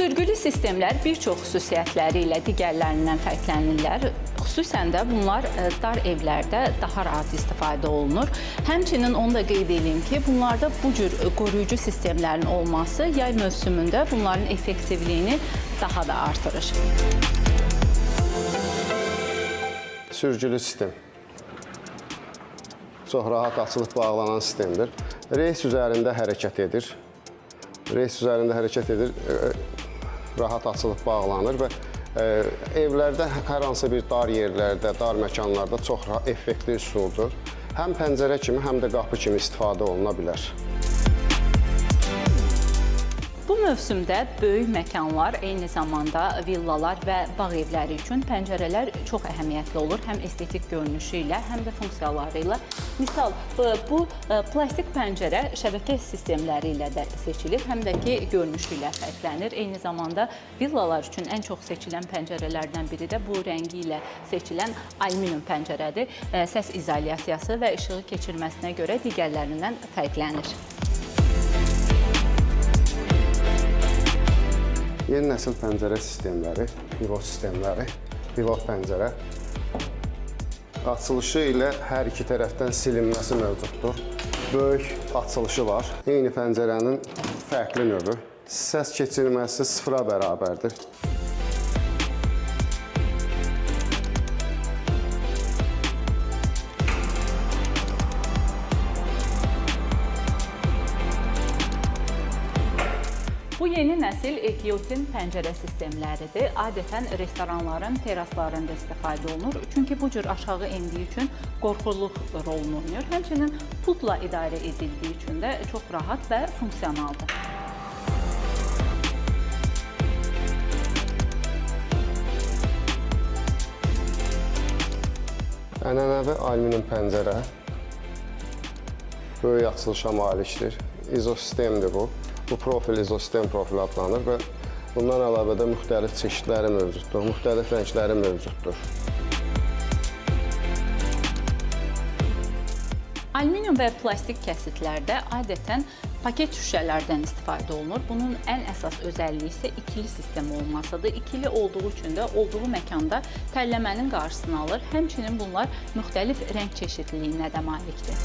Sürgülü sistemlər bir çox xüsusiyyətləri ilə digərlərindən fərqlənirlər. Xüsusən də bunlar dar evlərdə daha rahat istifadə olunur. Həmçinin onu da qeyd edeyim ki, bunlarda bu cür qoruyucu sistemlərin olması yay mövsümündə bunların effektivliyini daha da artırır. Sürgülü sistem. Çox rahat açılıb bağlanan sistemdir. Reys üzərində hərəkət edir. Reys üzərində hərəkət edir, rahat açılıb bağlanır və evlərdə hər hansı bir dar yerlərdə, dar məkanlarda çox effektli üsuldur. Həm pəncərə kimi, həm də qapı kimi istifadə oluna bilər. Bu mövsümdə böyük məkanlar, eyni zamanda villalar və bağ evləri üçün pəncərələr çox əhəmiyyətli olur. Həm estetik görünüşü ilə, həm də funksiyaları ilə. Misal, bu plastik pəncərə şəbəkə sistemləri ilə də seçilir, həm də ki, görünüşü ilə fərqlənir. Eyni zamanda villalar üçün ən çox seçilən pəncərələrdən biri də bu rəngi ilə seçilən alüminium pəncərədir. Səs izolyasiyası və işığı keçirməsinə görə digərlərindən fərqlənir. Yeni nəsil pəncərə sistemləri, pivot sistemləri, pivot pəncərə açılışı ilə hər iki tərəfdən silinməsi mövcuddur. Böyük açılışı var. Eyni pəncərənin fərqli növü. Səs keçirməsi sıfıra bərabərdir. Bu yeni nəsil giyotin pəncərə sistemləridir. Adətən restoranların teraslarında istifadə olunur. Çünki bu cür aşağı endiyi üçün qorxuluq rolunu oynayır. Həmçinin pultla idarə edildiyi üçün də çox rahat və funksionaldır. Ənənəvi alüminium pəncərə böyük açılışa malikdir. İzosistemdir bu. Bu profil izosistem profili adlanır və bundan əlavə də müxtəlif çeşidləri mövcuddur, müxtəlif rəngləri mövcuddur. Alüminium və plastik kəsitlərdə adətən paket şüşələrdən istifadə olunur. Bunun ən əsas özəlliyi isə ikili sistem olmasıdır. İkili olduğu üçün də olduğu məkanda tərləmənin qarşısını alır. Həmçinin bunlar müxtəlif rəng çeşidliliyinə də malikdir.